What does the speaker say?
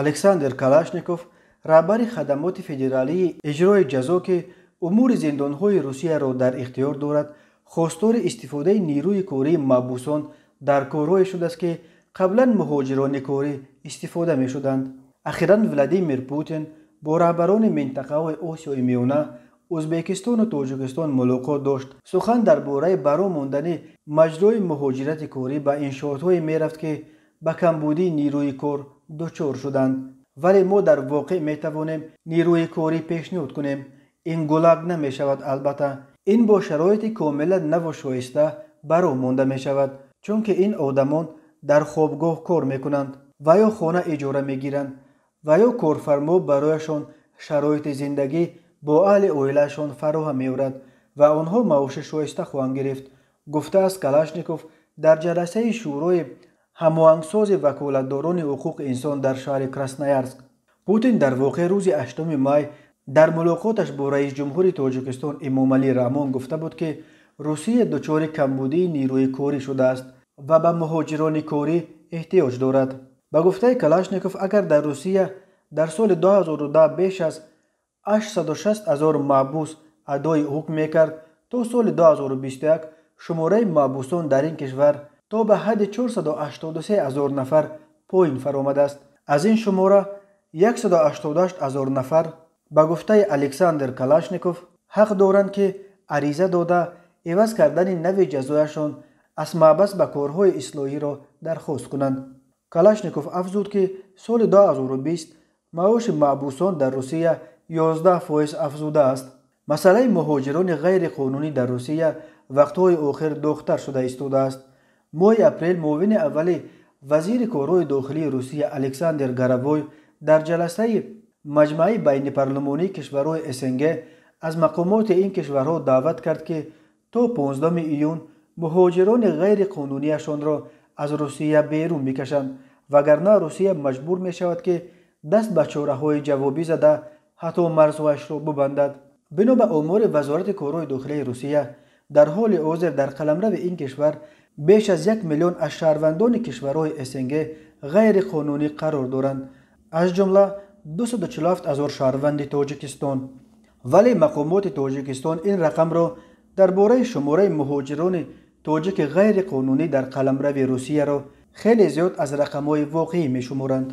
Александр Калашников, раҳбари хадамоти федералии иҷрои ҷазо, ки умури зиндонҳои Русияро дар ихтиёр дорад, хостори истифодаи нерӯи кории маҳбусон дар корҳое шудааст, ки қаблан муҳоҷирони корӣ истифода мешуданд. Ахиран Владимир Путин бо раҳбарони минтақаҳои Осиёи Миёна, Ӯзбекистону Тоҷикистон мулоқот дошт. Сухан дар бораи баро мондани маҷрои муҳоҷирати корӣ ба иншоотҳое мерафт, ки ба камбудии нерӯи кор дучор шуданд. Вале мо дар воқеъ метавонем нерӯи корӣ пешниҳод кунем. Ин ГУЛАГ намешавад, албатта. Ин бо шароити комилан наву шоиста баро монда мешавад, чунки ин одамон дар хобгоҳ кор мекунанд ва ё хона иҷора мегиранд ва ё корфармо барояшон шароити зиндагӣ бо аҳли оилаашон фароҳам меорад ва онҳо маоши шоиста хоҳанд гирифт, гуфтааст Калашников дар ҷаласаи Шӯрои ҳамоҳангсози ваколатдорони ҳуқуқи инсон дар шаҳри Красноярск. Путин дар воқеъ рӯзи 8 май дар мулоқоташ бо раисҷумҳури Тоҷикистон Эмомалӣ Раҳмон гуфта буд, ки Русия дучори камбудии нерӯи корӣ шудааст ва ба муҳоҷирони корӣ эҳтиёҷ дорад. Ба гуфтаи Калашников, агар дар Русия дар соли 2010 беш аз 860 ҳазор маҳбус адои ҳукм мекард, то соли 2021 шумораи маҳбусон дар ин кишвар то ба ҳадди 483 ҳазор нафар поин фаромадааст. Аз ин шумора 188 ҳазор нафар, ба гуфтаи Александр Калашников, ҳақ доранд, ки ариза дода иваз кардани нави ҷазояшон аз маҳбас ба корҳои ислоҳиро дархост кунанд. Калашников афзуд, ки соли 2020 маоши маҳбусон дар Русия 11% афзудааст. Масъалаи муҳоҷирони ғайриқонунӣ дар Русия вақтҳои охир доғтар шуда истодааст. Моҳи апрел муовини аввали вазири корҳои дохилии Русия Александр Горовой дар ҷаласаи маҷмааи байнипарлумонии кишварҳои СНГ аз мақомоти ин кишварҳо даъват кард, ки то 15 июн муҳоҷирони ғайриқонунияшонро аз Русия берун бикашанд, вагарна Русия маҷбур мешавад, ки даст ба чораҳои ҷавобӣ зада, ҳатто марзҳояшро бубандад. Бино ба омори Вазорати корҳои дохилии Русия, дар ҳоли ҳозир дар қаламрави ин кишвар беш аз 1 миллион аз шаҳрвандони кишварҳои СНГ ғайриқонунӣ қарор доранд, аз ҷумла 247 ҳазор шаҳрванди Тоҷикистон. Вале мақомоти Тоҷикистон ин рақамро дар бораи шумораи муҳоҷирони тоҷики ғайриқонунӣ дар қаламрави Русияро хеле зиёд аз рақамҳои воқеӣ мешуморанд.